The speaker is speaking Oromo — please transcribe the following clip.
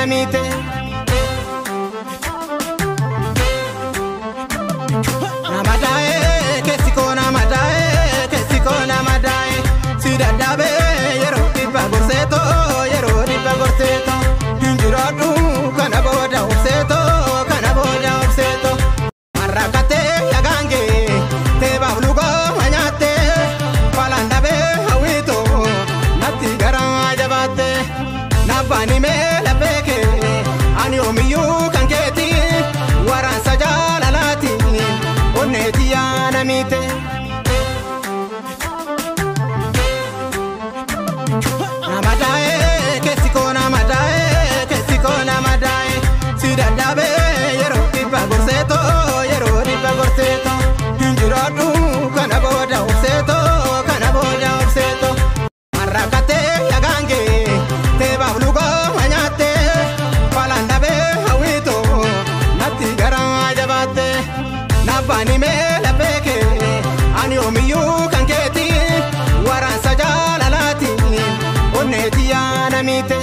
miite. Namadaa'e keessi koo namadaa'e keessi koo namadaa'e si dadhabee yeroo dhibba gorseetoo yeroo dhibba gorseetoo hin jiraadhu kana booda obseetoo kana booda obseetoo. Marrakkatee yagaangee teebaaf lugoo nyaattee falaan dhabee hawwiitoo natti garaa jabaattee nabbaan himee lafee kee ani yoomiyyuu kan keeti waraansa jaalalaati onneeti yaana miite. Namadaa'e keessi koo namadaa'e keessi koo namadaa'e si dadhabee yeroo dhibba gorseetoo yeroo dhibba gorseetoo hin jiraadhu kana booda obseetoo kana booda obseetoo. Marrakkatee yagaangee teebaaf lugoo nyaattee falaan dhabee hawwiitoo natti garaa jabaattee nabbaan himee lafee kee ani yoomiyyuu kan keeti waraansa jaalalaati onneeti yaana miite.